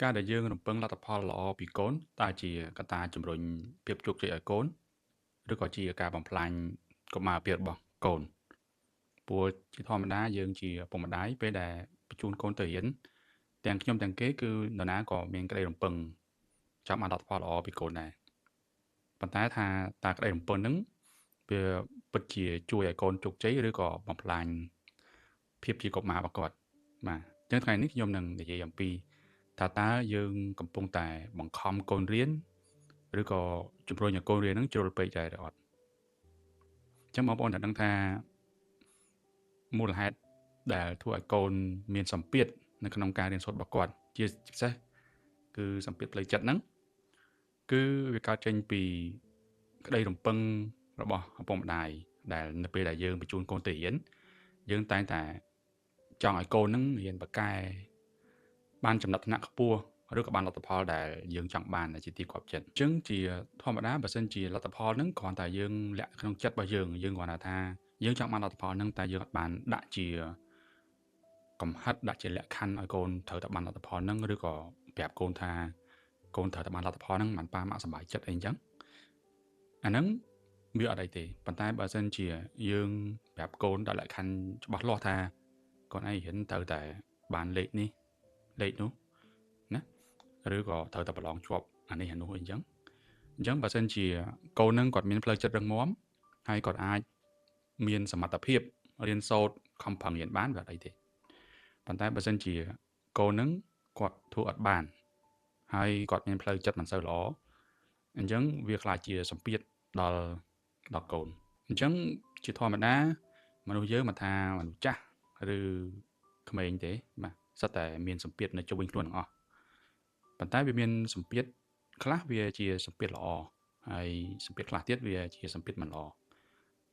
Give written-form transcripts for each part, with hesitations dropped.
ការដែលយើងរំពឹងលទ្ធផលល្អពីកូនតើជាកត្តាជំរុញភាពជោគជ័យឲ្យកូនឬក៏ជាការបំផ្លាញកុមារភាពរបស់កូនព្រោះជាធម្មតាយើងជាឪពុកម្ដាយពេលដែលបញ្ជូនកូនទៅរៀនទាំងខ្ញុំទាំងគេគឺនរណាក៏មានក្តីរំពឹងចង់បានលទ្ធផលល្អពីកូនដែរប៉ុន្តែថាតើក្តីរំពឹងហ្នឹងវាពិតជាជួយឲ្យកូនជោគជ័យឬក៏បំផ្លាញភាពជាកុមាររបស់គាត់បាទអញ្ចឹងថ្ងៃនេះខ្ញុំនឹងនិយាយអំពីថាតើយើងកំពុងតែបង្ខំកូនរៀនឬក៏ជំរុញឲ្យកូនរៀនហ្នឹងជ្រុលពេកដែរឬអត់អញ្ចឹងបងប្អូនត្រូវដឹងថាមូលហេតុដែលធ្វើឲ្យកូនមានសម្ពាធនៅក្នុងការរៀនសូត្ររបស់គាត់ជាពិសេសគឺសម្ពាធផ្លូវចិត្តហ្នឹងគឺវាកើតចេញពីក្តីរំពឹងរបស់ឪពុកម្ដាយដែលនៅពេលដែលយើងបញ្ជូនកូនទៅរៀនយើងតែងតែចង់ឲ្យកូនហ្នឹងរៀនពូកែបានចំណាត់ថ្នាក់ខ្ពស់ឬក៏បានលទ្ធផលដែលយើងចង់បានដែលជាទីគាប់ចិត្តអញ្ចឹងជាធម្មតាបើសិនជាលទ្ធផលហ្នឹងគ្រាន់តែយើងលាក់ក្នុងចិត្តរបស់យើងយើងគ្រាន់តែថាយើងចង់បានលទ្ធផលហ្នឹងតែយើងអត់បានដាក់ជាកំហិតដាក់ជាលក្ខខណ្ឌឲ្យកូនត្រូវតែបានលទ្ធផលហ្នឹងឬក៏ប្រាប់កូនថាកូនត្រូវតែបានលទ្ធផលហ្នឹងបានប៉ាម៉ាក់សប្បាយចិត្តអីអញ្ចឹងអាហ្នឹងវាអត់អីទេប៉ុន្តែបើសិនជាយើងប្រាប់កូនដាក់លក្ខខណ្ឌច្បាស់លាស់ថាកូនឯងរៀនត្រូវតែបានលេខនេះលេខនោះណាឬក៏ត្រូវតែប្រឡងជាប់អានេះអានោះអីអញ្ចឹងអញ្ចឹងបើសិនជាកូននឹងគាត់មានផ្លូវចិត្តរឹងមាំហើយគាត់អាចមានសមត្ថភាពរៀនសូត្រខំប្រឹងរៀនបានវាអត់អីទេប៉ុន្តែបើសិនជាកូននឹងគាត់ធ្វើអត់បានហើយគាត់មានផ្លូវចិត្តមិនសូវល្អអញ្ចឹងវាក្លាយជាសម្ពាធដល់កូនអញ្ចឹងជាធម្មតាមនុស្សយើងមិនថាមនុស្សចាស់ឬក្មេងទេបាទសុទ្ធតែមានសម្ពាធនៅជុំវិញខ្លួនទាំងអស់ប៉ុន្តែវាមានសម្ពាធខ្លះវាជាសម្ពាធល្អហើយសម្ពាធខ្លះទៀតវាជាសម្ពាធមិនល្អ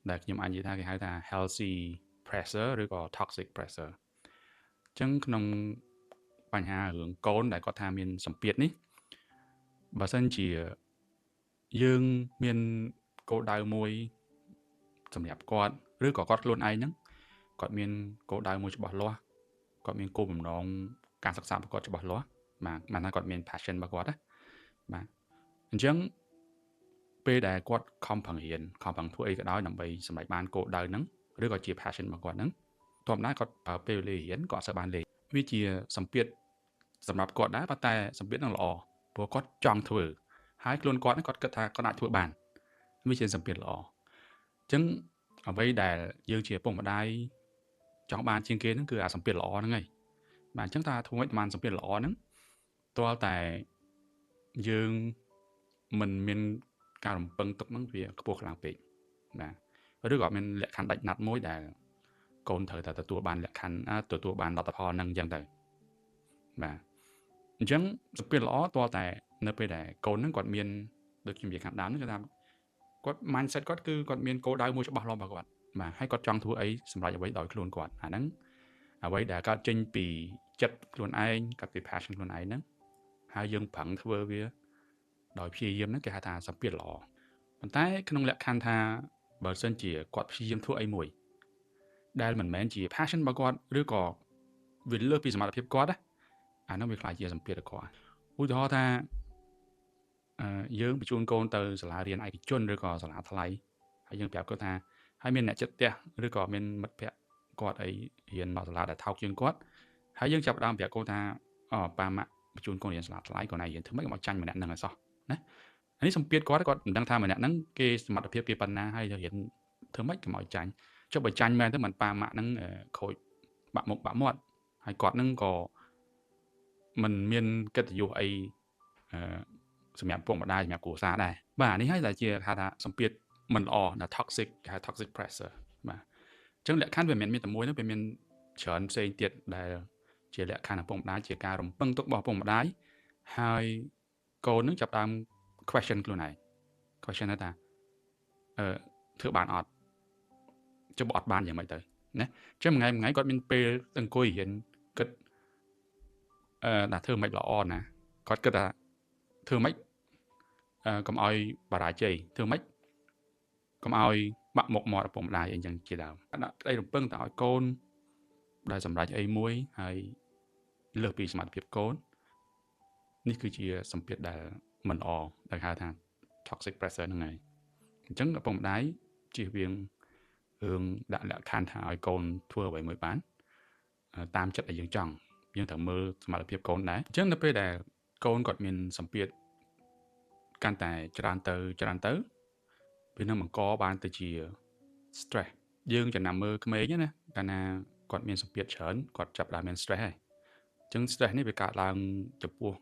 ដែលខ្ញុំអាចនិយាយថាគេហៅថា healthy pressure ឬក៏ toxic pressure អញ្ចឹងក្នុងបញ្ហារឿងកូនដែលគាត់ថាមានសម្ពាធនេះបើសិនជាយើងមានគោលដៅមួយសម្រាប់គាត់ឬក៏គាត់ខ្លួនឯងហ្នឹងគាត់មានគោលដៅមួយច្បាស់លាស់គាត់មានគោលបំណងការសិក្សារបស់គាត់ច្បាស់លាស់បាទបានថាគាត់មាន passion របស់គាត់ណាបាទអញ្ចឹងពេលដែលគាត់ខំប្រឹងរៀនខំប្រឹងធ្វើអីក៏ដោយដើម្បីសម្រេចបានគោលដៅហ្នឹងឬក៏ជា passion របស់គាត់ហ្នឹងធម្មតាគាត់ប្រើពេលវេលារៀនគាត់អត់សូវបានលេងវាជាសម្ពាធសម្រាប់គាត់ដែរប៉ុន្តែសម្ពាធហ្នឹងល្អព្រោះគាត់ចង់ធ្វើហើយខ្លួនគាត់គាត់គិតថាគាត់អាចធ្វើបានវាជាសម្ពាធល្អអញ្ចឹងអ្វីដែលយើងជាឪពុកម្ដាយចង់បានជាងគេហ្នឹងគឺអាសម្ពាធល្អហ្នឹងឯងបាទអញ្ចឹងតើធ្វើម៉េចបានសម្ពាធល្អហ្នឹងទាល់តែយើងមិនមានការរំពឹងទុកហ្នឹងវាខ្ពស់ខ្លាំងពេកបាទឬក៏មានលក្ខខណ្ឌដាច់ណាត់មួយដែលកូនត្រូវតែទទួលបានលក្ខខណ្ឌទទួលបានលទ្ធផលហ្នឹងអញ្ចឹងទៅបាទអញ្ចឹងសម្ពាធល្អទាល់តែនៅពេលដែលកូនហ្នឹងគាត់មានដូចខ្ញុំនិយាយខាងដើមហ្នឹងគឺថាគាត់ mindset គាត់គឺគាត់មានគោលដៅមួយច្បាស់លាស់របស់គាត់បាទហើយគាត់ចង់ធ្វើអីសម្រាប់អ្វីដោយខ្លួនគាត់អាហ្នឹងអ្វីដែលកើតចេញពីចិត្តខ្លួនឯងកើតពី passion ខ្លួនឯងហ្នឹងហើយយើងប្រឹងធ្វើវាដោយព្យាយាមហ្នឹងគេហៅថាសម្ពាធល្អប៉ុន្តែក្នុងលក្ខខណ្ឌថាបើសិនជាគាត់ព្យាយាមធ្វើអីមួយដែលមិនមែនជា passion របស់គាត់ឬក៏វាលើសពីសមត្ថភាពគាត់ណាអានោះវាក្លាយជាសម្ពាធរបស់គាត់ឧទាហរណ៍ថាយើងបញ្ជូនកូនទៅសាលារៀនឯកជនឬក៏សាលាថ្លៃហើយយើងប្រាប់គាត់ថាហើយមានអ្នកចិត្តផ្ទះឬក៏មានមិត្តភ័ក្តិគាត់អីរៀនមកសាលាដែលថោកជាងគាត់ហើយយើងចាប់ផ្ដើមប្រាប់កូនថាអូប៉ាម៉ាក់បញ្ជូនកូនរៀនសាលាថ្លៃកូនឯងរៀនធ្វើម៉េចកុំឲ្យចាញ់ម្នាក់ហ្នឹងឲ្យសោះណាអានេះសម្ពាធគាត់គាត់មិនដឹងថាម្នាក់ហ្នឹងគេសមត្ថភាពគេប៉ុណ្ណាហើយរៀនធ្វើម៉េចកុំឲ្យចាញ់ចុះបើចាញ់មែនទៅមិនប៉ាម៉ាក់ហ្នឹងខូចបាក់មុខបាក់មាត់ហើយគាត់ហ្នឹងក៏មិនមានកិត្តិយសអីសម្រាប់ពុកម្ដាយសម្រាប់គ្រួសារដែរបាទនេះហើយដែលជាថាសម្ពាធមិនល្អដែល toxic គេហៅ toxic pressure បាទអញ្ចឹងលក្ខខណ្ឌវាមិនមែនមានតែមួយទេវាមានច្រើនផ្សេងទៀតដែលជាលក្ខខណ្ឌឪពុកម្ដាយជាការរំពឹងទុករបស់ឪពុកម្ដាយហើយកូននឹងចាប់ដើម question ខ្លួនឯង question ថាអឺធ្វើបានអត់ចុះបើអត់បានយ៉ាងម៉េចទៅណាអញ្ចឹងមួយថ្ងៃមួយថ្ងៃគាត់មានពេលអង្គុយរៀនគិតថាធ្វើម៉េចល្អណាគាត់គិតថាធ្វើម៉េចកុំឲ្យបរាជ័យធ្វើម៉េចកុំឲ្យបាក់មុខមាត់ឪពុកម្ដាយអីចឹងជាដើមដាក់ក្តីរំពឹងទៅឲ្យកូនដែលសម្រេចអីមួយហើយលើសពីសមត្ថភាពកូន នេះគឺជាសម្ពាធដែលមិនល្អដែលហៅថា toxic pressure ហ្នឹងហើយអញ្ចឹងឪពុកម្ដាយជៀសវាងរឿងដាក់លក្ខខណ្ឌថាឲ្យកូនធ្វើអ្វីមួយបានតាមចិត្តដែលយើងចង់យើងត្រូវមើលសមត្ថភាពកូនដែរអញ្ចឹងនៅពេលដែលកូនគាត់មានសម្ពាធកាន់តែច្រើនទៅច្រើនទៅវានឹងបង្កបានទៅជា stress យើងចំណាំមើលក្មេងណាកាលណាគាត់មានសម្ពាធច្រើនគាត់ចាប់ផ្ដើមមាន stress ហើយអញ្ចឹង stress នេះវាកើតឡើងចំពោះ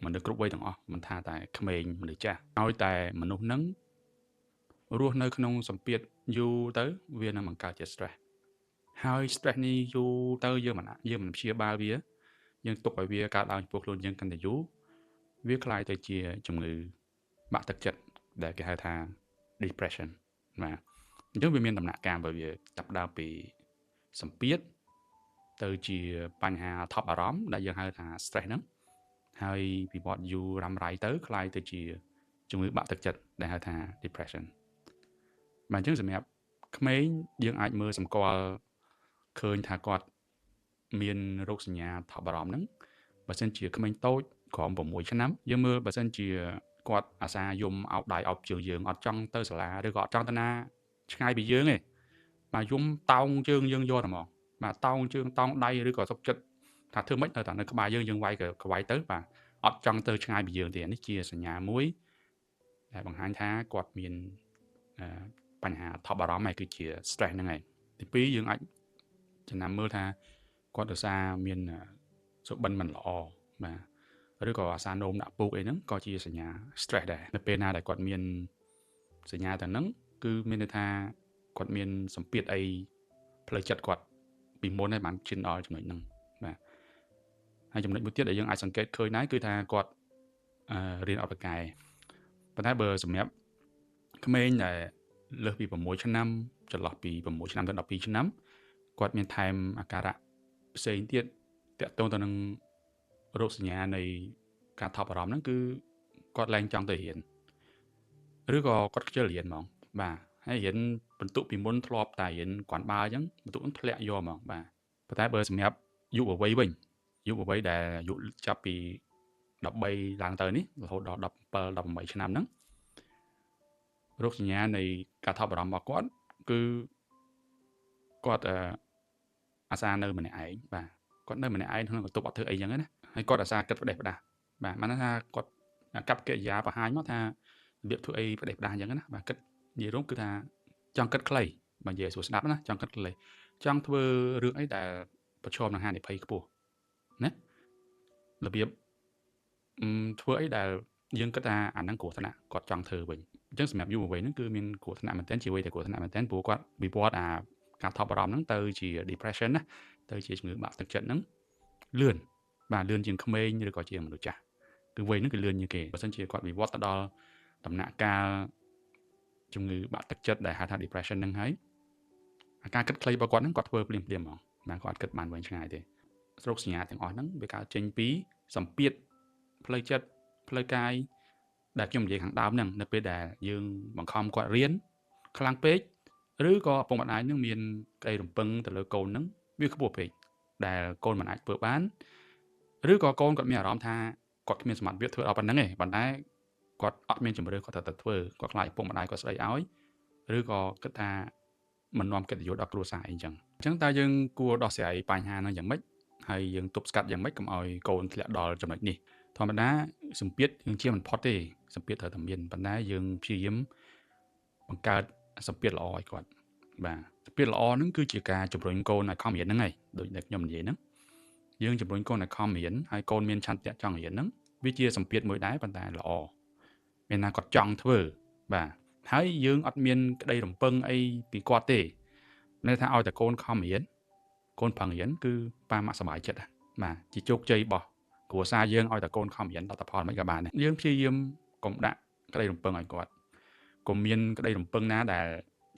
មនុស្សគ្រប់វ័យទាំងអស់មិនថាតែក្មេងមនុស្សចាស់ឲ្យតែមនុស្សហ្នឹងរស់នៅក្នុងសម្ពាធយូរទៅវានឹងបង្កើតជា stress ហើយ stress នេះយូរទៅយើងមិនព្យាបាលវាយើងទុកឲ្យវាកើតឡើងចំពោះខ្លួនយើងកាន់តែយូរវាក្លាយទៅជាជំងឺបាក់ទឹកចិត្តដែលគេហៅថា depression បាទអញ្ចឹងវាមានដំណាក់កាលបើវាចាប់ដើមពីសម្ពាធទៅជាបញ្ហាថប់អារម្មណ៍ដែលយើងហៅថា stress ហ្នឹងហើយវិវត្តយូររ៉ាំរ៉ៃទៅក្លាយទៅជាជំងឺបាក់ទឹកចិត្តដែលហៅថា depression បាទអញ្ចឹងសម្រាប់ក្មេងយើងអាចមើលសម្គាល់ឃើញថាគាត់មានរោគសញ្ញាថប់បារម្ភហ្នឹងបើសិនជាក្មេងតូចក្រោម6ឆ្នាំយើងមើលបើសិនជាគាត់អាសាយំអោបដៃអោបជើងយើងអត់ចង់ទៅសាលាឬក៏អត់ចង់ទៅណាឆ្ងាយពីយើងទេបាទយំតោងជើងយើងយកតែហ្មងបាទតោងជើងតោងដៃឬក៏សុខចិត្តថាធ្វើម៉េចនៅតែនៅក្បែរយើងយើងវាយក៏វាយទៅបាទអត់ចង់ទៅឆ្ងាយពីយើងទេនេះជាសញ្ញាមួយដែលបង្ហាញថាគាត់មានបញ្ហាថប់បារម្ភហើយគឺជា stress ហ្នឹងហើយទី2យើងអាចចំណាំមើលថាគាត់ដោយសារមានសុបិនមិនល្អបាទឬក៏អាសានោមដាក់ពូកអីហ្នឹងក៏ជាសញ្ញា stress ដែរនៅពេលណាដែលគាត់មានសញ្ញាទាំងហ្នឹងគឺមានន័យថាគាត់មានសម្ពាធអីផ្លូវចិត្តគាត់ពីមុនហើយបានឈានដល់ចំណុចហ្នឹងបាទហើយចំណុចមួយទៀតដែលយើងអាចសង្កេតឃើញដែរគឺថាគាត់រៀនអត់ប្រកែប៉ុន្តែបើសម្រាប់ក្មេងដែលលើសពី6ឆ្នាំចន្លោះពី6ឆ្នាំទៅ12ឆ្នាំគាត់មានថែមអាការៈផ្សេងទៀតតាក់ទងទៅនឹងរោគសញ្ញានៃការថប់អារម្មណ៍ហ្នឹងគឺគាត់ឡើងចង់ទៅរៀនឬក៏គាត់ខ្ជិលរៀនហ្មងបាទហើយរៀនបន្ទុកពីមុនធ្លាប់តែរៀនគ្រាន់បើអញ្ចឹងបន្ទុកហ្នឹងធ្លាក់យកហ្មងបាទប៉ុន្តែបើសម្រាប់យុវវ័យវិញយុវវ័យដែលអាយុចាប់ពី13ឡើងទៅនេះរហូតដល់17 18ឆ្នាំហ្នឹងរោគសញ្ញានៃការថប់បារម្ភរបស់គាត់គឺគាត់អាសានៅម្នាក់ឯងបាទគាត់នៅម្នាក់ឯងក្នុងបន្ទប់អត់ធ្វើអីចឹងណាហើយគាត់អាសាគិតផ្ដេសផ្ដាស់បាទបានថាគាត់កັບកិរិយាបង្ហាញមកថារបៀបធ្វើអីផ្ដេសផ្ដាស់ចឹងណាបាទគិតនិយាយរួមគឺថាចង់គិតខ្លីបើនិយាយស្រួលស្ដាប់ណាចង់គិតខ្លីចង់ធ្វើរឿងអីដែលប្រឈមនឹងហានិភ័យខ្ពស់ណារបៀបធ្វើអីដែលយើងគិតថាអាហ្នឹងគ្រោះថ្នាក់គាត់ចង់ធ្វើវិញអញ្ចឹងសម្រាប់យុវវ័យហ្នឹងគឺមានគ្រោះថ្នាក់មែនទែនជាវ័យតែគ្រោះថ្នាក់មែនទែនព្រោះគាត់វិវត្តអាការថប់បារម្ភហ្នឹងទៅជា depression ណាទៅជាជំងឺបាក់ទឹកចិត្តហ្នឹងលឿនបាទលឿនជាងក្មេងឬក៏ជាមនុស្សចាស់គឺវ័យហ្នឹងគឺលឿនជាងគេបើសិនជាគាត់វិវត្តទៅដល់ដំណាក់កាលជំងឺបាក់ទឹកចិត្តដែលហៅថា depression ហ្នឹងហើយអាការគិតខ្លីរបស់គាត់ហ្នឹងគាត់ធ្វើភ្លាមៗហ្មងបាទគាត់អត់គិតបានវែងឆ្ងាយទេរោគសញ្ញាទាំងអស់ហ្នឹងវាកើតចេញពីសម្ពាធផ្លូវចិត្តផ្លូវកាយដែលខ្ញុំនិយាយខាងដើមហ្នឹងនៅពេលដែលយើងបង្ខំគាត់រៀនខ្លាំងពេកឬក៏ឪពុកម្ដាយនឹងមានក្តីរំពឹងទៅលើកូនហ្នឹងវាខ្ពស់ពេកដែលកូនមិនអាចធ្វើបានឬក៏កូនគាត់មានអារម្មណ៍ថាគាត់គ្មានសមត្ថភាពធ្វើដល់ប៉ុណ្្នឹងទេប៉ុន្តែគាត់អត់មានជម្រើសគាត់ត្រូវតែធ្វើគាត់ខ្លាចឪពុកម្ដាយគាត់ស្ដីឲ្យឬក៏គិតថាមិននាំកិត្តិយសដល់គ្រួសារអីចឹងអញ្ចឹងតើយើងគួរដោះស្រាយបញ្ហាហ្នឹងយ៉ាងម៉េចហើយយើងទប់ស្កាត់យ៉ាងម៉េចកុំឲ្យកូនធ្លាក់ដល់ចំណុចនេះធម្មតាសម្ពាធយើងជាមិនផុតទេសម្ពាធត្រូវតែមានប៉ុន្តែយើងព្យាយាមបង្កើតសម្ពាធល្អឲ្យគាត់បាទសម្ពាធល្អហ្នឹងគឺជាការជំរុញកូនឲ្យខំរៀនហ្នឹងឯងដូចដែលខ្ញុំនិយាយហ្នឹងយើងជំរុញកូនឲ្យខំរៀនហើយកូនមានឆន្ទៈចង់រៀនហ្នឹងវាជាសម្ពាធមួយដែរប៉ុន្តែល្អមានណាគាត់ចង់ធ្វើបាទហើយយើងអត់មានក្តីរំពឹងអីពីគាត់ទេន័យថាឲ្យតែកូនខំរៀនកូនប្រឹងរៀនគឺប៉ាម៉ាក់សប្បាយចិត្តបាទជាជោគជ័យរបស់គ្រួសារយើងឲ្យតែកូនខំរៀនដល់ផលមិនក៏បានដែរយើងព្យាយាមកុំដាក់ក្តីរំពឹងឲ្យគាត់កុំមានក្តីរំពឹងណាដែល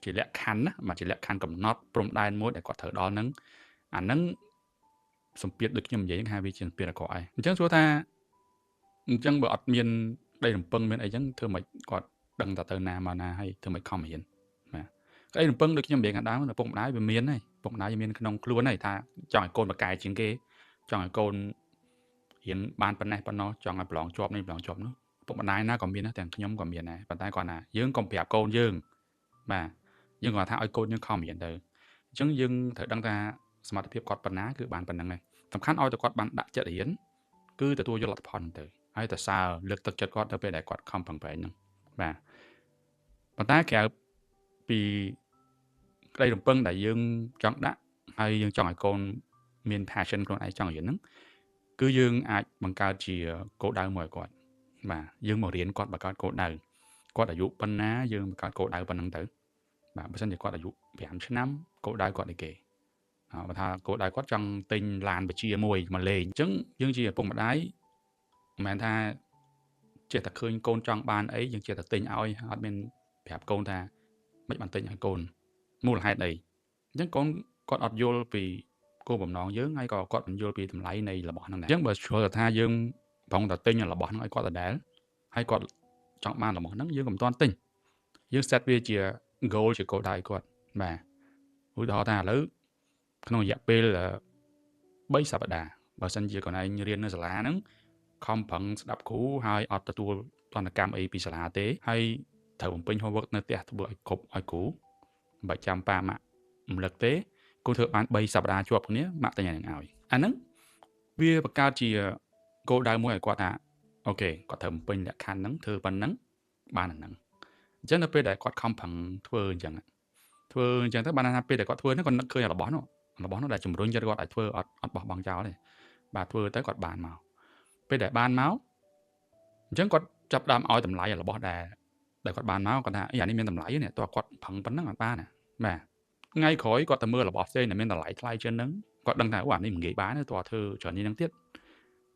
ជាលក្ខខណ្ឌណាបាទជាលក្ខខណ្ឌកំណត់ព្រំដែនមួយដែលគាត់ត្រូវដល់ហ្នឹងអាហ្នឹងសម្ពាធដូចខ្ញុំនិយាយថាវាជាសម្ពាធអាក្រក់ឯងអញ្ចឹងសួរថាអញ្ចឹងបើអត់មានក្តីរំពឹងមានអីចឹងធ្វើម៉េចគាត់ដឹងតែទៅណាមកណាហើយធ្វើម៉េចខំរៀនបាទក្តីរំពឹងដូចខ្ញុំនិយាយខាងដើមឪពុកម្ដាយវាមានហើយឪពុកម្ដាយមានក្នុងខ្លួនហើយថាចង់ឲ្យកូនបកកែជាងគេចង់ឲ្យកូន រៀនបានប៉ុណ្ណេះប៉ុណ្ណោះចង់ឲ្យប្រឡងជាប់នេះប្រឡងជាប់នោះពុកម្ដាយណាក៏មានដែរទាំងខ្ញុំក៏មានដែរប៉ុន្តែគាត់ណាយើងកុំប្រាប់កូនយើងបាទយើងគាត់ថាឲ្យកូនយើងខំរៀនទៅអញ្ចឹងយើងត្រូវដឹងថាសមត្ថភាពគាត់ប៉ុណ្ណាគឺបានប៉ុណ្្នឹងហើយសំខាន់ឲ្យតែគាត់បានដាក់ចិត្តរៀនគឺទទួលយកលទ្ធផលទៅហើយតែសើលើកទឹកចិត្តគាត់ទៅពេលដែលគាត់ខំប្រឹងប្រែងហ្នឹងបាទប៉ុន្តែក្រៅពីក្តីរំពឹងដែលយើងចង់ដាក់ហើយយើងចង់ឲ្យកូនមាន passion ខ្លួនឯងចង់រៀនហ្នឹងគឺយើងអាចបង្កើតជាគោលដៅមួយឲ្យគាត់បាទយើងមករៀនគាត់បង្កើតគោលដៅគាត់អាយុប៉ុណ្ណាយើងបង្កើតគោលដៅប៉ុណ្ណឹងទៅបាទបើសិនជាគាត់អាយុ5ឆ្នាំគោលដៅគាត់អីគេបើថាគោលដៅគាត់ចង់ទិញឡានបជាមួយមកលេងអញ្ចឹងយើងជាឪពុកម្ដាយមិនមែនថាចេះតែឃើញកូនចង់បានអីយើងចេះតែទិញឲ្យអត់មានប្រាប់កូនថាមិនបានទិញឲ្យកូនមូលហេតុអីអញ្ចឹងកូនគាត់អត់យល់ពីគោលបំណងយើងហើយក៏គាត់មិនយល់ពីតម្លៃនៃរបស់ហ្នឹងដែរអញ្ចឹងបើជ្រុលថាយើងប្រងតែទិញរបស់ហ្នឹងឲ្យគាត់ដដែលហើយគាត់ចង់បានរបស់ហ្នឹងយើងក៏មិនទាន់ទិញយើង set វាជា goal ជាគោលដៅឲ្យគាត់បាទឧទាហរណ៍ថាឥឡូវក្នុងរយៈពេល3សប្តាហ៍បើសិនជាកូនឯងរៀននៅសាលាហ្នឹងខំប្រឹងស្ដាប់គ្រូហើយអត់ទទួលទណ្ឌកម្មអីពីសាលាទេហើយត្រូវបំពេញ homework នៅផ្ទះធ្វើឲ្យគ្រប់ឲ្យគ្រូមិនបាច់ចាំប៉ាម៉ាក់រំលឹកទេគូធ្វើបាន3សប្តាហ៍ជាប់គ្នាម៉ាក់តែញ៉ាំនឹងឲ្យអាហ្នឹងវាបង្កើតជាគោលដៅមួយឲ្យគាត់ថាអូខេគាត់ត្រូវបំពេញលក្ខខណ្ឌហ្នឹងធ្វើប៉ុណ្ណឹងបានអាហ្នឹងអញ្ចឹងនៅពេលដែលគាត់ខំប្រឹងធ្វើអញ្ចឹងធ្វើអញ្ចឹងទៅបានថាពេលដែលគាត់ធ្វើហ្នឹងគាត់នឹកឃើញរបស់នោះរបស់នោះដែលជំរុញចិត្តគាត់ឲ្យធ្វើអត់បោះបង់ចោលទេបាទធ្វើទៅគាត់បានមកពេលដែលបានមកអញ្ចឹងគាត់ចាប់ដើមឲ្យតម្លៃរបស់ដែលគាត់បានមកគាត់ថាអីអានេះមានតម្លៃនេះតើគាត់ប្រឹងប៉ុណ្ណឹងអត់បានណាបាទថ្ងៃក្រោយគាត់ទៅមើលរបស់ផ្សេងដែលមានតម្លៃថ្លៃជាងហ្នឹងគាត់ដឹងថាអូអានេះមិនងាយបានទេតើធ្វើច្រើននេះហ្នឹងទៀត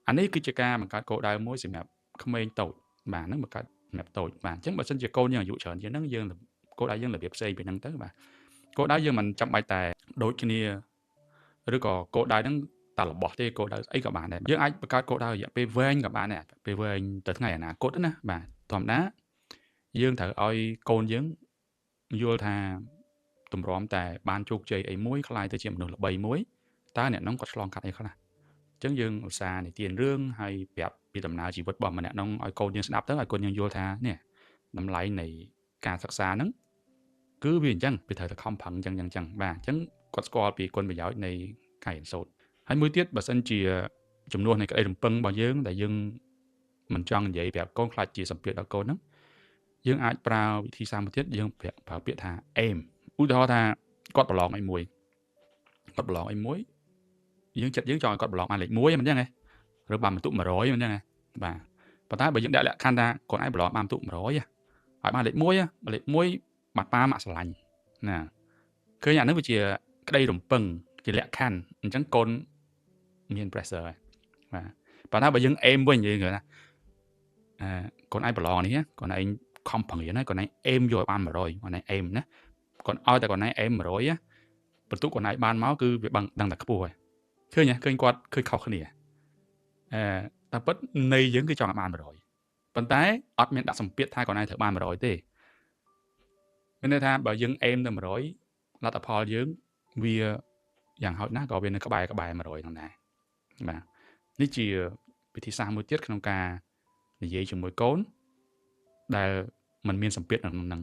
អានេះគឺជាការបង្កើតគោលដៅមួយសម្រាប់ក្មេងតូចបាទហ្នឹងបង្កើតសម្រាប់តូចបាទអញ្ចឹងបើសិនជាកូនយើងអាយុច្រើនជាងហ្នឹងយើងគោលដៅយើងរបៀបផ្សេងពីហ្នឹងទៅបាទគោលដៅយើងមិនចាំបាច់តែដូចគ្នាឬក៏គោលដៅហ្នឹងតែរបស់ទេគោលដៅអីក៏បានដែរយើងអាចបង្កើតគោលដៅរយៈពេលវែងក៏បានដែរពេលវែងទៅថ្ងៃអនាគតណាបាទធម្មតាយើងត្រូវឲ្យកូនយើងយល់ថាទម្រាំតែបានជោគជ័យអីមួយក្លាយទៅជាមនុស្សល្បីមួយតើអ្នកនោះគាត់ឆ្លងកាត់អីខ្លះអញ្ចឹងយើងឧស្សាហ៍និទានរឿងហើយប្រាប់ពីដំណើរជីវិតរបស់ម្នាក់នោះឲ្យកូនយើងស្ដាប់ទៅឲ្យកូនយើងយល់ថានេះតម្លៃនៃការសិក្សាហ្នឹងគឺវាអញ្ចឹងវាត្រូវតែខំប្រឹងអញ្ចឹងអញ្ចឹងបាទអញ្ចឹងគាត់ស្គាល់ពីគុណប្រយោជន៍នៃការរៀនសូត្រហើយមួយទៀតបើសិនជាចំនួននៃក្តីរំពឹងរបស់យើងដែលយើងមិនចង់និយាយប្រាប់កូនខ្លាចជាសម្ពាធដល់កូនហ្នឹងយើងអាចប្រើវិធីសាស្ត្រមួយទៀតយើងប្រើពាក្យថា aim ឧទាហរណ៍ថាគាត់ប្រឡងអីមួយគាត់ប្រឡងអីមួយយើងចិត្តយើងចង់ឲ្យគាត់ប្រឡងបានលេខ1មិនអញ្ចឹងហ៎ឬបានបន្ទុក100មិនអញ្ចឹងហ៎បាទប៉ុន្តែបើយើងដាក់លក្ខខណ្ឌថាគាត់ឯងប្រឡងបានបន្ទុក100ហើយបានលេខ1លេខ1បាត់ប៉ាម៉ាក់ស្រឡាញ់ណាឃើញអានេះវាជាក្តីរំពឹងជាលក្ខខណ្ឌអញ្ចឹងកូនមាន pressure ហើយបាទប៉ុន្តែបើយើង aim វិញយើងគេថាអឺកូនឯងប្រឡងនេះកូនឯងខំប្រឹងរៀនហើយកូនឯង aim យកឲ្យបាន100កូនឯង aim ណាគាត់ឲ្យតែកូនឯង aim 100បន្ទុកកូនឯងបានមកគឺវាដឹងតែខ្ពស់ហើយឃើញឃើញគាត់ឃើញខុសគ្នាអឺតែពិតនៃយើងគឺចង់ឲ្យបាន100ប៉ុន្តែអត់មានដាក់សម្ពាធថាកូនឯងត្រូវបាន100ទេមានន័យថាបើយើង aim ទៅ100លទ្ធផលយើងវាយ៉ាងហោចណាស់ក៏វានៅក្បែរ100ហ្នឹងដែរបាទនេះជាវិធីសាស្ត្រមួយទៀតក្នុងការនិយាយជាមួយកូនដែលมันមានសម្ពាធនៅក្នុងហ្នឹង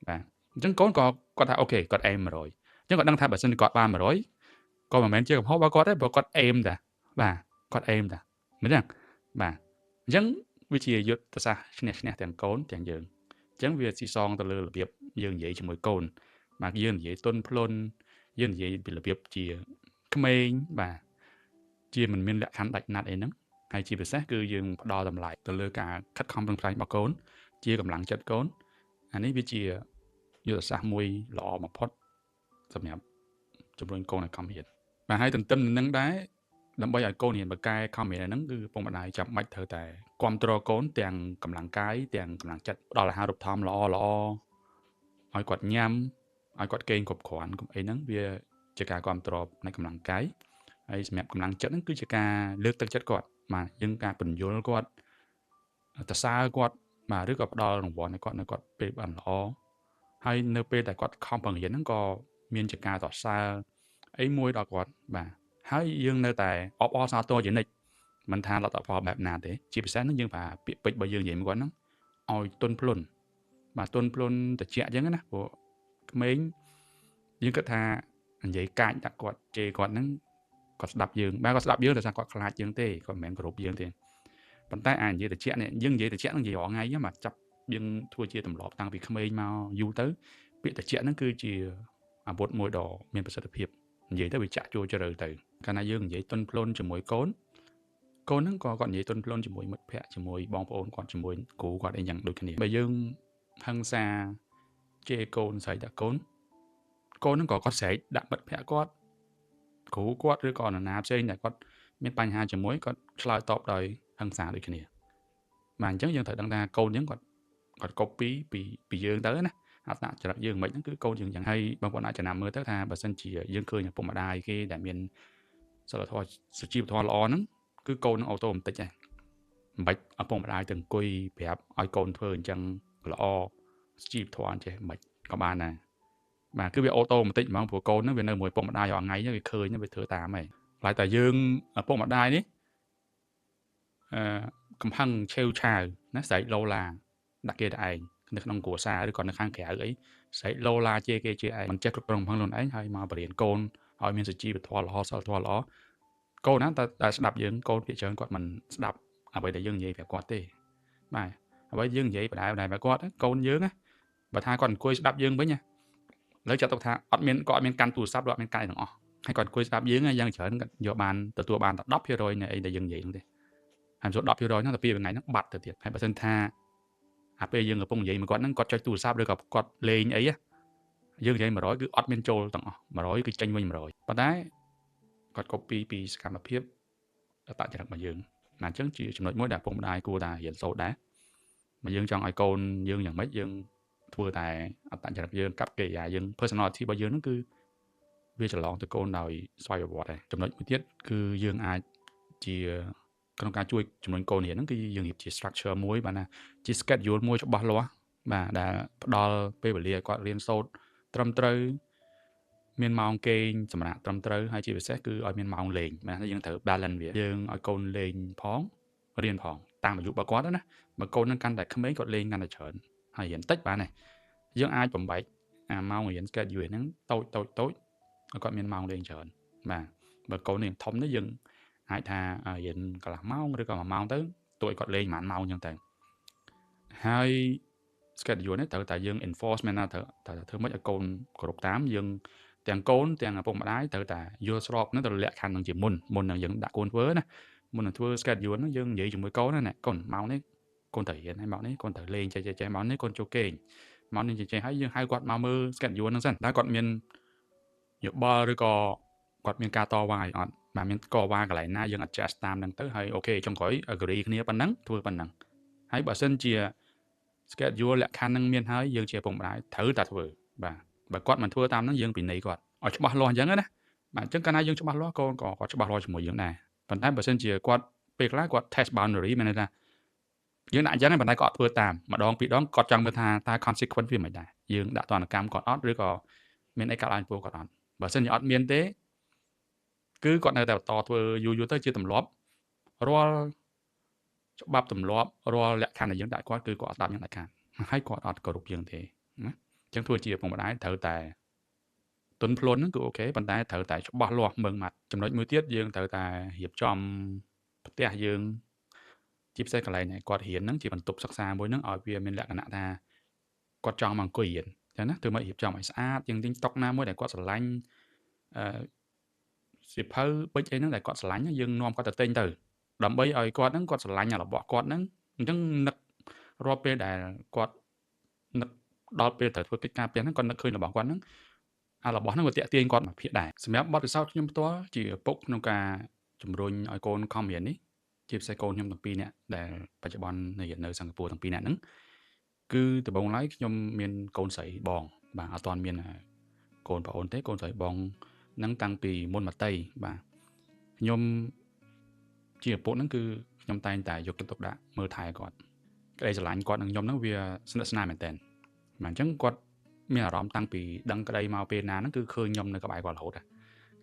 បាទអញ្ចឹងកូនក៏គាត់ថាអូខេគាត់ aim 100អញ្ចឹងគាត់ដឹងថាបើសិនគាត់បាន100ក៏មិនមែនជាកំហុសរបស់គាត់ទេព្រោះគាត់ aim តាបាទគាត់ aim តាមិនចឹងបាទអញ្ចឹងវាជាយុទ្ធសាស្ត្រឈ្នះឈ្នះទាំងកូនទាំងយើងអញ្ចឹងវាស៊ីសងទៅលើរបៀបយើងនិយាយជាមួយកូនបាទយើងនិយាយទន់ភ្លន់យើងនិយាយពីរបៀបជាក្មេងបាទជាមិនមានលក្ខខណ្ឌដាច់ណាត់អីហ្នឹងហើយជាពិសេសគឺយើងផ្ដល់តម្លៃទៅលើការខិតខំប្រឹងប្រែងរបស់កូនជាកម្លាំងចិត្តកូនអានេះវាជាយុទ្ធសាស្ត្រមួយល្អបំផុតសម្រាប់ជំរុញកូនឲ្យខំរៀនបាទហើយទន្ទឹមនឹងនឹងដែរដើម្បីឲ្យកូនរៀនបកកែខំរៀនហ្នឹងគឺពុកម្ដាយចាំបាច់ត្រូវតែគ្រប់គ្រងកូនទាំងកម្លាំងកាយទាំងកម្លាំងចិត្តផ្ដល់អាហារូបត្ថម្ភល្អល្អឲ្យគាត់ញ៉ាំឲ្យគាត់គេងគ្រប់គ្រាន់កុំអីហ្នឹងវាជាការគ្រប់គ្រងនៃកម្លាំងកាយហើយសម្រាប់កម្លាំងចិត្តហ្នឹងគឺជាការលើកទឹកចិត្តគាត់បាទយើងការពន្យល់គាត់តសើគាត់បាទឬក៏ផ្ដល់រង្វាន់ឲ្យគាត់នៅគាត់ពេលបានល្អហើយនៅពេលដែលគាត់ខំប្រឹងរៀនហ្នឹងក៏មានជាការសរសើរអីមួយដល់គាត់បាទហើយយើងនៅតែអបអរសាទរជានិច្ច មិនថាលទ្ធផលបែបណាទេជាពិសេសហ្នឹងយើងប្រើពាក្យពេចន៍របស់យើងនិយាយមួយគាត់ហ្នឹងឲ្យទន់ភ្លន់បាទទន់ភ្លន់តិចអញ្ចឹងណាព្រោះក្មេងយើងគិតថានិយាយកាចដាក់គាត់ជេរគាត់ហ្នឹងគាត់ស្ដាប់យើងបាទគាត់ស្ដាប់យើងដោយសារគាត់ខ្លាចយើងទេគាត់មិនមែនគោរពយើងទេប៉ុន្តែអានិយាយតិចនេះយើងនិយាយតិចហ្នឹងនិយាយរាល់ថ្ងៃហ្នឹងបាទចាប់យើងធ្វើជាទម្លាប់តាំងពីក្មេងមកយូរទៅពាក្យតិចហ្នឹងគឺជាអាវុធមួយដ៏មានប្រសិទ្ធភាពនិយាយទៅវាចាក់ចូលជ្រៅទៅកាលណាយើងនិយាយទន់ភ្លន់ជាមួយកូនកូនហ្នឹងក៏គាត់និយាយទន់ភ្លន់ជាមួយមិត្តភ័ក្តិជាមួយបងប្អូនគាត់ជាមួយគ្រូគាត់អីយ៉ាងដូចគ្នាបើយើងហឹង្សាជេរកូនស្រែកដាក់កូនកូនហ្នឹងក៏គាត់ស្រែកដាក់មិត្តភ័ក្តិគាត់គ្រូគាត់ឬក៏នរណាផ្សេងដែលគាត់មានបញ្ហាជាមួយគាត់ឆ្លើយតបដោយហឹង្សាដូចគ្នាបាទអញ្ចឹងយើងត្រូវដឹងថាកូនយើងគាត់ copy ពីយើងទៅណាអត្តចរិតយើងមិនហ្នឹងគឺកូនយើងយ៉ាងហើយបងប្អូនអាចចំណាំមើលទៅថាបើសិនជាយើងឃើញឪពុកម្ដាយគេដែលមានសីលធម៌សុជីវធម៌ល្អហ្នឹងគឺកូននឹង auto បន្តិចដែរមិនបាច់ឪពុកម្ដាយទៅអង្គុយប្រាប់ឲ្យកូនធ្វើអញ្ចឹងល្អសុជីវធម៌អញ្ចេះមិនក៏បានដែរបាទគឺវា auto បន្តិចហ្មងព្រោះកូនហ្នឹងវានៅមួយឪពុកម្ដាយរាល់ថ្ងៃវាឃើញវាធ្វើតាមហើយឡើយតែយើងឪពុកម្ដាយនេះអឺកំហឹងឆេវឆាវណាស្រែកឡូឡាដាក់គេតែឯងនៅក្នុងគ្រួសារឬក៏នៅខាងក្រៅអីស្រែកឡូឡាជេរគេជេរឯងមិនចេះគ្រប់គ្រងកំហឹងខ្លួនឯងហើយមកបរៀនកូនឲ្យមានសុជីវធម៌ល្អសីលធម៌ល្អកូនណាតែស្ដាប់យើងកូនភាគច្រើនគាត់មិនស្ដាប់អ្វីដែលយើងនិយាយប្រាប់គាត់ទេបាទអ្វីយើងនិយាយបដែបដែប្រាប់គាត់កូនយើងណាបើថាគាត់អង្គុយស្ដាប់យើងវិញណាឥឡូវចាត់ទុកថាអត់មានគាត់អត់មានកាន់ទូរស័ព្ទឬអត់មានកាន់អីទាំងអស់ហើយគាត់អង្គុយស្ដាប់យើងយ៉ាងច្រើនគាត់យកបានទទួលបានតែ 10% នៃអីដែលយើងនិយាយហ្នឹងទេហើយចូល 10% ហ្នឹងទៅពីថ្ងៃហ្នឹងបាត់ទៅទៀតហើយបើសិនថាអាពេលយើងកំពុងនិយាយមួយគាត់ហ្នឹងគាត់ចុចទូរស័ព្ទឬក៏គាត់លេងអីយើងនិយាយ100គឺអត់មានចូលទាំងអស់100គឺចេញវិញ100ប៉ុន្តែគាត់ copy ពីសកម្មភាពអត្តចរិតរបស់យើងណាអញ្ចឹងជាចំណុចមួយដែលឪពុកម្ដាយគួរតែរៀនសូត្រដែរបើយើងចង់ឲ្យកូនយើងយ៉ាងម៉េចយើងធ្វើតែអត្តចរិតយើងកັບកិរិយាយើង personality របស់យើងហ្នឹងគឺវាច្រឡងទៅកូនដោយស្វ័យប្រវត្តិដែរចំណុចមួយទៀតគឺយើងអាចជាក្នុងការជួយជំរុញកូនរៀនហ្នឹងគឺយើងរៀបជា structure មួយបាទណាជា schedule មួយច្បាស់លាស់បាទដែលផ្ដល់ពេលវេលាឲ្យគាត់រៀនសូត្រត្រឹមត្រូវមានម៉ោងគេងសម្រាប់ត្រឹមត្រូវហើយជាពិសេសគឺឲ្យមានម៉ោងលេងបាទយើងត្រូវ balance វាយើងឲ្យកូនលេងផងរៀនផងតាមអាយុរបស់គាត់ណាបើកូននឹងកាន់តែក្មេងគាត់លេងកាន់តែច្រើនហើយរៀនតិចបានដែរយើងអាចបំបែកអាម៉ោងរៀន schedule ហ្នឹងតូចតូចតូចឲ្យគាត់មានម៉ោងលេងច្រើនបាទបើកូននេះធំនេះយើងអាចថារៀនកន្លះម៉ោងឬក៏1ម៉ោងទៅទោះឲ្យគាត់លេងប្រហែលម៉ោងអញ្ចឹងទៅហើយ schedule នេះត្រូវតែយើង enforce មែនណាត្រូវតែធ្វើម៉េចឲ្យកូនគោរពតាមយើងទាំងកូនទាំងឪពុកម្ដាយត្រូវតែយល់ស្របនឹងទៅលក្ខខណ្ឌនឹងជាមុនមុននឹងយើងដាក់កូនធ្វើណាមុននឹងធ្វើ schedule ហ្នឹងយើងនិយាយជាមួយកូនណាកូនម៉ោងនេះកូនត្រូវរៀនហើយម៉ោងនេះកូនត្រូវលេងចេះចេះម៉ោងនេះកូនចូលគេងម៉ោងនេះចេះហើយយើងហៅគាត់មកមើល schedule ហ្នឹងសិនតើគាត់មានយោបល់ឬក៏គាត់មានការតវ៉ាអត់បាទមានកវ៉ាកន្លែងណាយើង adjust តាមហ្នឹងទៅហើយអូខេចុងក្រោយ agree គ្នាប៉ុណ្ណឹងធ្វើប៉ុណ្ណឹងហើយបើសិនជា schedule លក្ខខណ្ឌហ្នឹងមានហើយយើងជាឪពុកម្ដាយត្រូវតែធ្វើបាទបើគាត់មិនធ្វើតាមហ្នឹងយើងពិន័យគាត់ឲ្យច្បាស់លាស់អញ្ចឹងណាបាទអញ្ចឹងកាលណាយើងច្បាស់លាស់កូនក៏គាត់ច្បាស់លាស់ជាមួយយើងដែរប៉ុន្តែបើសិនជាគាត់ពេលខ្លះគាត់ test boundary មានន័យថាយើងដាក់អញ្ចឹងប៉ុន្តែគាត់អត់ធ្វើតាមម្ដងពីរដងគាត់ចង់មើលថាតើ consequence វាមិនដែរយើងដាក់ទណ្ឌកម្មគាត់អត់ឬក៏មានអីកើតឡើងពោះគាត់អត់បើសិនជាអត់មានទេគឺគាត់នៅតែបន្តធ្វើយូរយូរទៅជាទម្លាប់រាល់ច្បាប់ទម្លាប់រាល់លក្ខខណ្ឌដែលយើងដាក់គាត់គឺគាត់អត់ស្ដាប់យើងដាច់ខាតហើយគាត់អត់គោរពយើងទេណាអញ្ចឹងធ្វើជាឪពុកម្ដាយត្រូវតែទន់ភ្លន់ហ្នឹងគឺអូខេប៉ុន្តែត្រូវតែច្បាស់លាស់ម៉ឺងម៉ាត់ចំណុចមួយទៀតយើងត្រូវតែរៀបចំផ្ទះយើងជាពិសេសកន្លែងដែលគាត់រៀនហ្នឹងជាបន្ទប់សិក្សាមួយហ្នឹងឲ្យវាមានលក្ខណៈថាគាត់ចង់មកអង្គុយរៀនចឹងណាធ្វើមករៀបចំឲ្យស្អាតយើងទិញតុណាមួយដែលគាត់ស្រឡាញ់អឺសៀវភៅពេជ្រអីហ្នឹងដែលគាត់ស្រឡាញ់យើងនាំគាត់ទៅទិញទៅដើម្បីឲ្យគាត់ហ្នឹងគាត់ស្រឡាញ់របស់គាត់ហ្នឹងអញ្ចឹងនឹករាល់ពេលដែលគាត់នឹកដល់ពេលត្រូវធ្វើកិច្ចការផ្ទះហ្នឹងគាត់នឹកឃើញរបស់គាត់ហ្នឹងអារបស់ហ្នឹងវាតាក់ទាញគាត់មកភាគដែរសម្រាប់បទពិសោធន៍ខ្ញុំផ្ទាល់ជាឪពុកក្នុងការជំរុញឲ្យកូនខំរៀននេះជាពិសេសកូនខ្ញុំទាំងពីរនាក់ដែលបច្ចុប្បន្ននៅសិង្ហបុរីទាំងពីរនាក់ហ្នឹងគឺដំបូងឡើយខ្ញុំមានកូនស្រីបងបាទអត់ទាន់មានកូនប្អូនទេកូនស្រីបងហ្នឹងតាំងពីមុនមតីបាទខ្ញុំជាឪពុកហ្នឹងគឺខ្ញុំតែងតែយកចិត្តទុកដាក់មើលថែគាត់ក្តីស្រឡាញ់គាត់និងខ្ញុំហ្នឹងវាស្និទ្ធស្នាលមែនតើបាទអញ្ចឹងគាត់មានអារម្មណ៍តាំងពីដឹងក្តីមកពេលណាហ្នឹងគឺឃើញខ្ញុំនៅក្បែរគាត់រហូត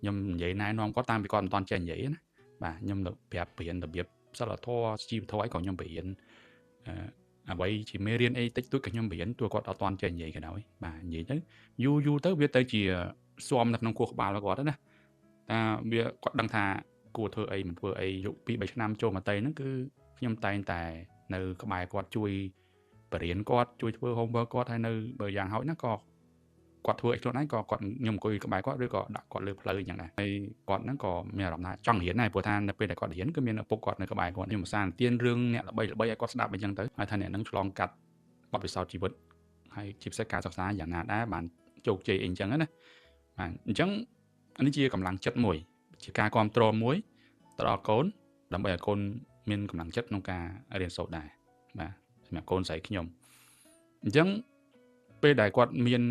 ខ្ញុំនិយាយណែនាំគាត់តាមពីគាត់មិនទាន់ចេះនិយាយណាបាទខ្ញុំទៅប្រាប់ព្រៀនរបៀប សិលធម៌ជីវធម៌អីក៏ខ្ញុំបរៀនអ្វីជាមេរៀនអីតិចតួចក៏ខ្ញុំបរៀនទោះគាត់អត់ទាន់ចេះនិយាយក៏ដោយបាទនិយាយទៅយូរយូរទៅវាទៅជាស៊ាំនៅក្នុងខួរក្បាលរបស់គាត់ណាតាវាគាត់ដឹងថាគួរធ្វើអីមិនធ្វើអីយុ2 3ឆ្នាំចូលមកតៃហ្នឹងគឺខ្ញុំតែងតែនៅក្បែរគាត់ជួយបរៀនគាត់ជួយធ្វើ homework គាត់ហើយនៅបើយ៉ាងហោចណាក៏គាត់ធ្វើអីខ្លួនឯងក៏គាត់ខ្ញុំអង្គុយក្បែរគាត់ឬក៏ដាក់គាត់លើផ្លូវអញ្ចឹងដែរហើយគាត់ហ្នឹងក៏មានអារម្មណ៍ថាចង់រៀនដែរព្រោះថានៅពេលដែលគាត់រៀនគឺមានឪពុកគាត់នៅក្បែរគាត់ខ្ញុំឧស្សាហ៍ទានរឿងអ្នកល្បីល្បីឲ្យគាត់ស្ដាប់អញ្ចឹងទៅហើយថាអ្នកហ្នឹងឆ្លងកាត់បទពិសោធន៍ជីវិតហើយជាពិសេសការសិក្សាយ៉ាងណាដែរបានជោគជ័យអីអញ្ចឹងណាបាទអញ្ចឹងនេះជាកម្លាំងចិត្តមួយជាការគ្រប់គ្រងមួយទៅដល់កូនដើម្បីឲ្យកូនមានកម្លាំងចិត្តក្នុងការរៀនសូត្រដែរបាទសម្រាប់កូនស្រីខ្ញុំអញ្ចឹងពេលដែលគាត់មាន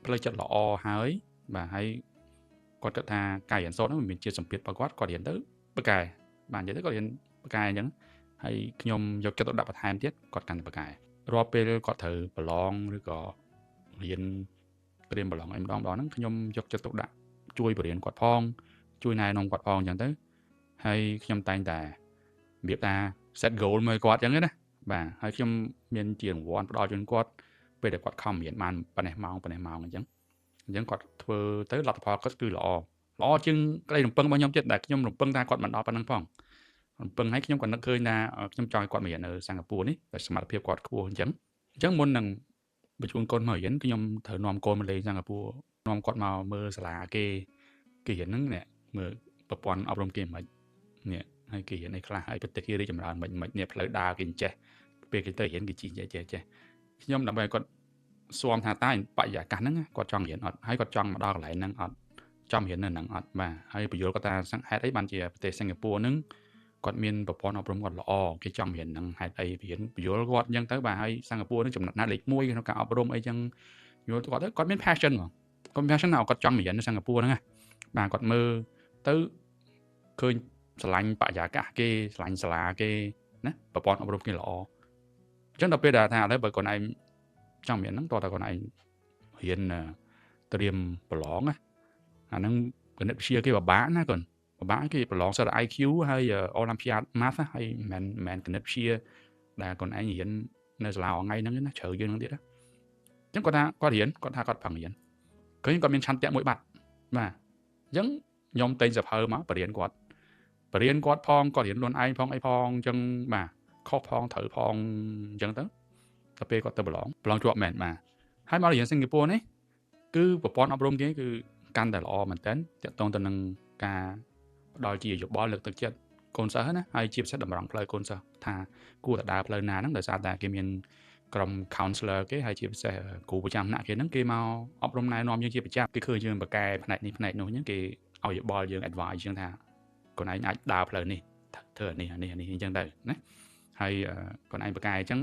ផ្លូវចិត្តល្អហើយបាទហើយគាត់គិតថាការរៀនសូត្រហ្នឹងវាមានជាសម្ពាធរបស់គាត់គាត់រៀនទៅបកកែបាទនិយាយទៅគាត់រៀនបកកែអញ្ចឹងហើយខ្ញុំយកចិត្តទុកដាក់បន្ថែមទៀតគាត់កាន់តែបកកែរាល់ពេលគាត់ត្រូវប្រឡងឬក៏រៀនត្រៀមប្រឡងអីម្ដងម្ដងហ្នឹងខ្ញុំយកចិត្តទុកដាក់ជួយបរៀនគាត់ផងជួយណែនាំគាត់ផងអញ្ចឹងទៅហើយខ្ញុំតែងតែរបៀបថា set goal មួយគាត់អញ្ចឹងណាបាទហើយខ្ញុំមានជារង្វាន់ផ្ដល់ជូនគាត់ពេលដែលគាត់ខំរៀនបានប៉ុណ្ណេះម៉ោងប៉ុណ្ណេះម៉ោងអញ្ចឹងអញ្ចឹងគាត់ធ្វើទៅលទ្ធផលគាត់គឺល្អល្អជាងក្តីរំពឹងរបស់ខ្ញុំទៀតដែលខ្ញុំរំពឹងថាគាត់មិនដល់ប៉ុណ្ណឹងផងរំពឹងហើយខ្ញុំក៏នឹកឃើញថាខ្ញុំចង់ឲ្យគាត់មករៀននៅសិង្ហបុរីនេះតែសមត្ថភាពគាត់ខ្ពស់អញ្ចឹងអញ្ចឹងមុននឹងបញ្ជូនកូនមករៀនខ្ញុំត្រូវនាំកូនមកលេងសិង្ហបុរីនាំគាត់មកមើលសាលាគេគេរៀនហ្នឹងនេះមើលប្រព័ន្ធអប់រំគេមិននេះហើយគេរៀនអីខ្លះហើយប្រទេសគេរីកចម្រើនមិនមិននេះផ្លូវដើរគេចេះពេលគេទៅរៀនគេជីចេះចេះចេះខ្ញុំដើម្បីឲ្យគាត់ស៊ាំថាតើបរិយាកាសហ្នឹងគាត់ចង់រៀនអត់ហើយគាត់ចង់មកដល់កន្លែងហ្នឹងអត់ចង់រៀននៅហ្នឹងអត់បាទហើយបញ្យល់គាត់ថាហេតុអីបានជាប្រទេសសិង្ហបុរីហ្នឹងគាត់មានប្រព័ន្ធអប់រំគាត់ល្អគេចង់រៀនហ្នឹងហេតុអីរៀនបញ្យល់គាត់អញ្ចឹងទៅបាទហើយសិង្ហបុរីហ្នឹងចំណាត់ណាលេខ1ក្នុងការអប់រំអីចឹងយល់គាត់ទៅគាត់មាន passion ហ្មងគាត់មាន passion ណាគាត់ចង់រៀននៅសិង្ហបុរីហ្នឹងណាបាទគាត់មើលទៅឃើញស្រឡាញ់បរិយាកាសគេស្រឡាញ់សាលាគេណាប្រព័ន្ធអប់រំគេល្អអញ្ចឹងដល់ពេលដែលថាឥឡូវបើគាត់ឯងចង់រៀនហ្នឹងតើតើគាត់ឯងរៀនត្រៀមប្រឡងណាអាហ្នឹងគណិតវិទ្យាគេពិបាកណាកូនពិបាកគេប្រឡងសិត IQ ហើយ Olympiad Math ហើយមិនមែនគណិតវិទ្យាដែលគាត់ឯងរៀននៅសាលាថ្ងៃហ្នឹងណាជ្រៅជាងហ្នឹងទៀតណាអញ្ចឹងគាត់ថាគាត់រៀនគាត់ថាគាត់ប្រឹងរៀនឃើញគាត់មានឆន្ទៈមួយបាត់បាទអញ្ចឹងខ្ញុំទិញសភៅមកបរៀនគាត់បរៀនគាត់ផងគាត់រៀនខ្លួនឯងផងអីផងអញ្ចឹងបាទខុសផងត្រូវផងអញ្ចឹងទៅដល់ពេលគាត់ទៅប្រឡងប្រឡងជាប់មែនបាទហើយមករៀនសិង្ហបុរីនេះគឺប្រព័ន្ធអប់រំគេគឺកាន់តែល្អមែនតើទាក់ទងទៅនឹងការផ្ដល់ជាយោបល់លើកទឹកចិត្តកូនសិស្សណាហើយជាពិសេសតម្រង់ផ្លូវកូនសិស្សថាគួរតែដើរផ្លូវណាហ្នឹងដោយសារតែគេមានក្រុម counselor គេហើយជាពិសេសគ្រូប្រចាំថ្នាក់គេហ្នឹងគេមកអប់រំណែនាំយើងជាប្រចាំគេឃើញយើងបកកែផ្នែកនេះផ្នែកនោះអញ្ចឹងគេឲ្យយោបល់យើង advice យើងថាកូនឯងអាចដើរផ្លូវនេះធ្វើអានេះអានេះអានេះអញ្ចឹងទៅណាហើយកូនឯងបកកែអញ្ចឹង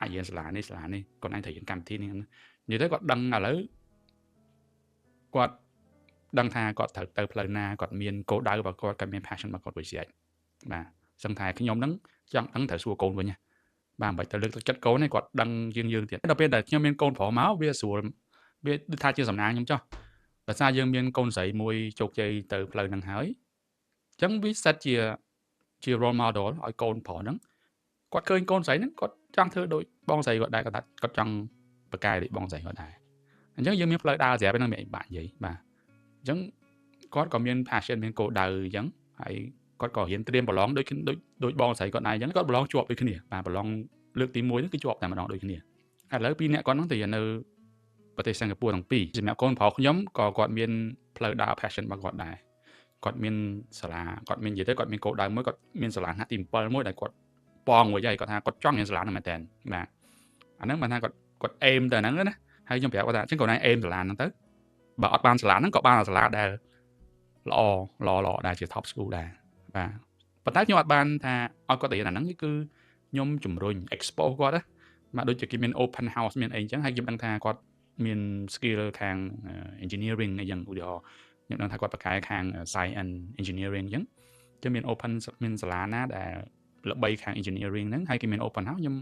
អាចរៀនសាលានេះសាលានេះកូនឯងត្រូវរៀនកម្មវិធីនេះនិយាយទៅគាត់ដឹងឥឡូវគាត់ដឹងថាគាត់ត្រូវទៅផ្លូវណាគាត់មានគោលដៅរបស់គាត់គាត់មាន passion របស់គាត់វិជាបាទសឹងថាខ្ញុំហ្នឹងចង់ដឹងត្រូវសួរកូនវិញបាទមិនបាច់ទៅលើកទឹកចិត្តកូនទេគាត់ដឹងជាងយើងទៀតដល់ពេលដែលខ្ញុំមានកូនប្រុសមកវាស្រួលវាដូចថាជាសំណាងខ្ញុំចុះដោយសារយើងមានកូនស្រីមួយជោគជ័យទៅផ្លូវហ្នឹងហើយអញ្ចឹងវាសិតជា role model ឲ្យកូនប្រុសហ្នឹងគាត់ឃើញកូនស្រីហ្នឹងគាត់ចង់ធ្វើដូចបងស្រីគាត់ដែរគាត់ថាគាត់ចង់បកកែដូចបងស្រីគាត់ដែរអញ្ចឹងយើងមានផ្លូវដើរស្រាប់ហ្នឹងមានអីបាក់និយាយបាទអញ្ចឹងគាត់ក៏មាន passion មានគោលដៅអញ្ចឹងហើយគាត់ក៏រៀនត្រៀមប្រឡងដូចដូចដូចបងស្រីគាត់ដែរអញ្ចឹងគាត់ប្រឡងជាប់ដូចគ្នាបាទប្រឡងលើកទី1ហ្នឹងគឺជាប់តែម្ដងដូចគ្នាឥឡូវពីរអ្នកគាត់ហ្នឹងទៅនៅប្រទេសសិង្ហបុរីទាំងពីរសម្រាប់កូនប្រុសខ្ញុំក៏គាត់មានផ្លូវដើរ passion របស់គាត់ដែរគាត់មានសាលាគាត់មាននិយាយទៅគាត់មានគោលដៅមួយគាត់មានសាលាថ្នាក់ទី7មួយដែលគាត់ប៉ងមួយហើយគាត់ថាគាត់ចង់រៀនសាលាហ្នឹងមែនតើបាទអាហ្នឹងបានថាគាត់គាត់ aim ទៅហ្នឹងណាហើយខ្ញុំប្រាប់គាត់ថាអញ្ចឹងគាត់ឯង aim សាលាហ្នឹងទៅបើអត់បានសាលាហ្នឹងក៏បានសាលាដែលល្អល្អល្អដែរជា top school ដែរបាទប៉ុន្តែខ្ញុំអត់បានថាឲ្យគាត់ទៅរៀនអាហ្នឹងគឺខ្ញុំជំរុញ expose គាត់ណាបាទដូចជាគេមាន open house មានអីអញ្ចឹងហើយខ្ញុំដឹងថាគាត់មាន skill ខាង engineering អីចឹងឧទាហរណ៍ខ្ញុំដឹងថាគាត់ប្រកែខាង science engineering អញ្ចឹងគឺមាន open មានសាលាណាដែលល្បីខាង engineering ហ្នឹងហើយគេមាន open house ខ្ញុំ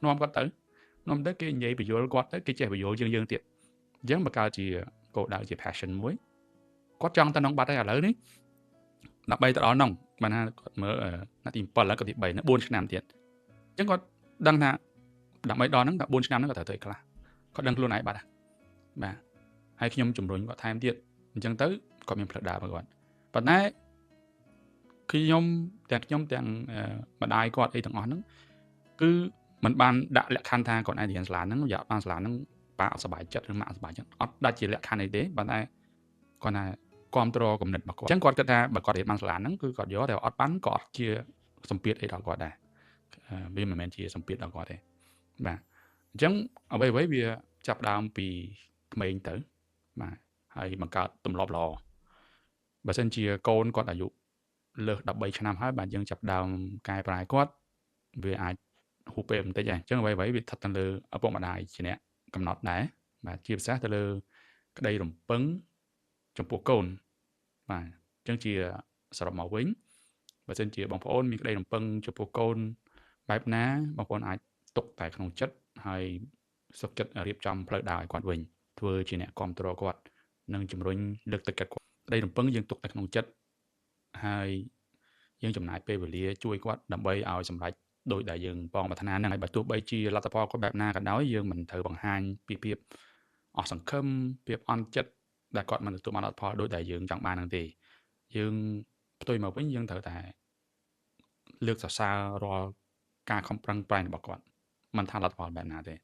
នាំគាត់ទៅនាំទៅគេនិយាយបញ្យល់គាត់ទៅគេចេះបញ្យល់យើងយើងទៀតអញ្ចឹងបើកើតជាគោលដៅជា passion មួយគាត់ចង់ទៅក្នុងបាត់ហើយឥឡូវនេះ ដើម្បីទៅដល់នោះបានថាគាត់មើលថ្នាក់ទី7ហើយគាត់ទី3នៅ4ឆ្នាំទៀតអញ្ចឹងគាត់ដឹងថាដើម្បីដល់ហ្នឹងតែ4ឆ្នាំហ្នឹងគាត់ត្រូវធ្វើអីខ្លះគាត់ដឹងខ្លួនឯងបាត់បាទហើយខ្ញុំជំរុញគាត់ថែមទៀតអញ្ចឹងទៅគាត់មានផ្លូវដើររបស់គាត់ប៉ុន្តែខ្ញុំទាំងខ្ញុំទាំងម្ដាយគាត់អីទាំងអស់ហ្នឹងគឺมันបានដាក់លក្ខខណ្ឌថាគាត់ឯងរៀនសាលាហ្នឹងយ៉ាបានសាលាហ្នឹងប៉ាអត់សប្បាយចិត្តឬម៉ាក់អត់សប្បាយចិត្តអត់ដាច់ជាលក្ខខណ្ឌអីទេប៉ុន្តែគាត់ថាគ្រប់គ្រងគំនិតរបស់គាត់អញ្ចឹងគាត់គិតថាបើគាត់រៀនបានសាលាហ្នឹងគឺគាត់យកតែអត់បានក៏អត់ជាសម្ពាធអីដល់គាត់ដែរវាមិនមែនជាសម្ពាធដល់គាត់ទេបាទអញ្ចឹងអ្វីអ្វីវាចាប់ដើមពីក្មេងទៅបាទហើយបង្កើតទម្លាប់ល្អបើសិនជាកូនគាត់អាយុលើស13ឆ្នាំហើយបាទយើងចាប់ដើមកែប្រែគាត់វាអាចហួសពេលបន្តិចហើយអញ្ចឹងអ្វីអ្វីវាស្ថិតទៅលើឪពុកម្ដាយជាអ្នកកំណត់ដែរបាទជាពិសេសទៅលើក្តីរំពឹងចំពោះកូនបាទអញ្ចឹងជាសរុបមកវិញបើសិនជាបងប្អូនមានក្តីរំពឹងចំពោះកូនបែបណាបងប្អូនអាចទុកតែក្នុងចិត្តហើយសុខចិត្តរៀបចំផ្លូវដើរឲ្យគាត់វិញធ្វើជាអ្នកគ្រប់គ្រងគាត់និងជំរុញលើកទឹកចិត្តគាត់ក្តីរំពឹងយើងទុកតែក្នុងចិត្តហើយយើងចំណាយពេលវេលាជួយគាត់ដើម្បីឲ្យសម្រេចដោយដែលយើងប៉ងប្រាថ្នាហ្នឹងហើយបើទោះបីជាលទ្ធផលគាត់បែបណាក៏ដោយយើងមិនត្រូវបង្ហាញពីភាពអស់សង្ឃឹមភាពអន់ចិត្តដែលគាត់មិនទទួលបានលទ្ធផលដោយដែលយើងចង់បានហ្នឹងទេយើងផ្ទុយមកវិញយើងត្រូវតែលើកសរសើររាល់ការខំប្រឹងប្រែងរបស់គាត់មិនថាលទ្ធផលបែបណាទេ